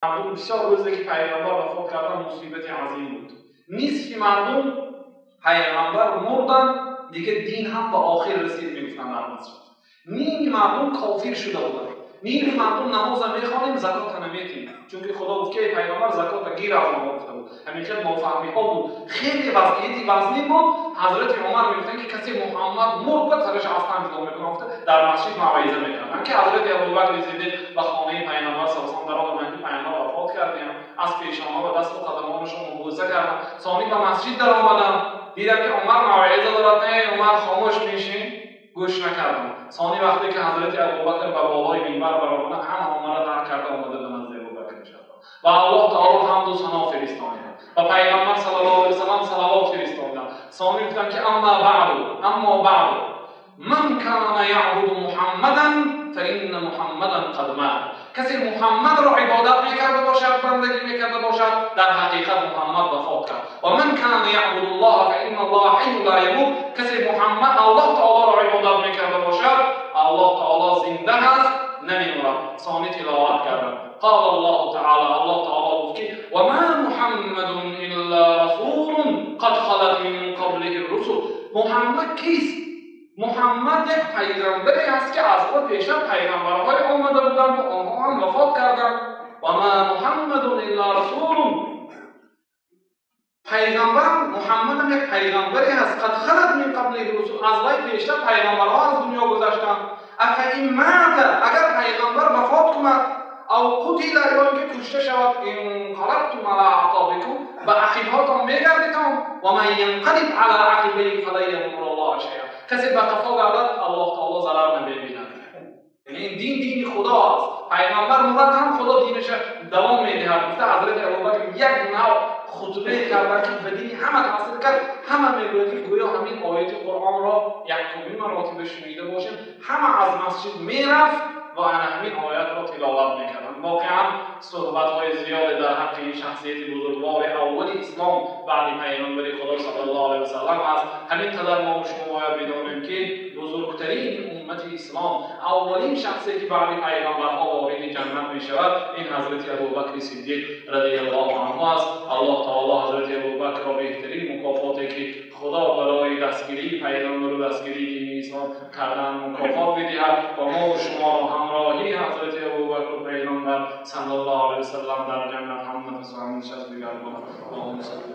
Мардум бисёр рӯзе ки пайғамбар вафот кардан, мусибати азим буд. Нисфи мардум пайғамбар мурданд, дигар дин ҳам ба охир расид мегуфтанд дар масҷид. Ними мардум кофир шуда буданд. Ними мардум намоза мехонем, закота наметиҳем. Чунки Худо гуфт ки эй пайғамбар, закота гир аз онҳо гуфта буд. Ҳамин хел нофаҳмиҳо буд. Хеле вазъияти вазнин буд. Ҳазрати Умар мегуфтанд, ки касе Муҳаммад мурд, ба сараш аз тан ҷудо мекунам гуфта, дар масҷид мавъиза мекарданд, ки ҳазрати Абубакри Сиддиқ ба хонаи пайғамбар саллаллоҳу алайҳи васаллам даромаданд, ки пайғамбар вафот кардем. Аз пешонҳо ва дасту қадамонашон бӯса карданд. Сонӣ ба масҷид даромаданд. Дидам, ки Умар мавъиза дорад. Не, Умар, хомӯш мешин, гӯш накардам. Сонӣ вақте ки ҳазрати Абубакр ба болои минбар баромаданд, ҳама Умарро тарк карда омада ба назди Абубакр нишастанд. Ва Аллоҳ таоло ҳамду сано фиристонид. Ва пайғамбар саллаллоҳу алайҳи васаллам салавот фиристонданд. Сонӣ гуфтанд, ки амма баъду, аммо баъду, ман кана яъбуду Муҳаммадан фаинна Муҳаммадан қад мат. Касе Муҳаммадро ибодат мекарда бошад, бандагӣ мекарда бошад, дар ҳақиқат Муҳаммад вафот кард. Ва ман кана яъбуду Аллоҳа фаинна Аллоҳа ҳайюн ла ямут. Касе Муҳаммад Аллоҳ таолоро ибодат мекарда бошад, Аллоҳ таоло зинда ҳаст, намемурад. Сонӣ тиловат карданд. قال الله تعالى, Аллоҳ таоло гуфт, ки وما محمد إلا رسول قد خلت من قبله الرسل. Муҳаммад кист? Муҳаммад як пайғамбаре ҳаст, ки аз ӯ пештар пайғамбарҳое омада буданд ва онҳо ҳам вафот карданд. وما محمد إلا رسول, пайғамбар Муҳаммадам як пайғамбаре ҳаст. قد خلت من قبله الرسل, аз вай пештар пайғамбарҳо аз дунё гузаштанд. أفإن مات, агар пайғамбар вафот кунад, أو قتل, ё ин ки кушта шавад, انقلبتم على أعقابكم, ба ақибҳотон мегардитон. ومن ينقلب على عقبيه فلن يضر الله شيئا. Касе ба қафо гардад, Аллоҳ таоло зарар намебинад. Яъне ин дин дини Худо аст. Пайғамбар мурад ҳам, Худо динаша давом медиҳад гуфта, ҳазрати Абубакр як нав хутбае карданд, ки ба дини ҳама таъсир кард. Ҳама мегӯяд, ки гӯё ҳамин ояти Қуръонро якумин маротиба шунида бошем. Ҳама аз масҷид мерафт ва ана ҳамин оятро тиловат мекарданд. Воқеан, суҳбатҳои зиёде дар ҳаққи ин шахсияти бузургвори аввали ислом баъди пайғамбари Худо саллаллоҳу алайҳи васаллам аст. Ҳамин қадар мо шумо бояд бидонем, ки бузургтарини уммати ислом, аввалин шахсе ки баъди пайғамбарҳо вориди ҷаннат мешавад, ин ҳазрати Абубакри Сиддиқ радиаллоҳу анҳу аст. Аллоҳ таоло ҳазрати Абубакрро беҳтарин мукофоте, ки Худо барои дастгирии пайғамбару дастгирии дини ислом кардан, мукофот бидиҳад ва мо шуморо ҳамроҳии ҳазрати Абубакру пайғамбар саллаллоҳу алайҳи васаллам дар ҷаннат ҳамнафасу ҳамнишаст бигардонад. Аллоҳумма салли.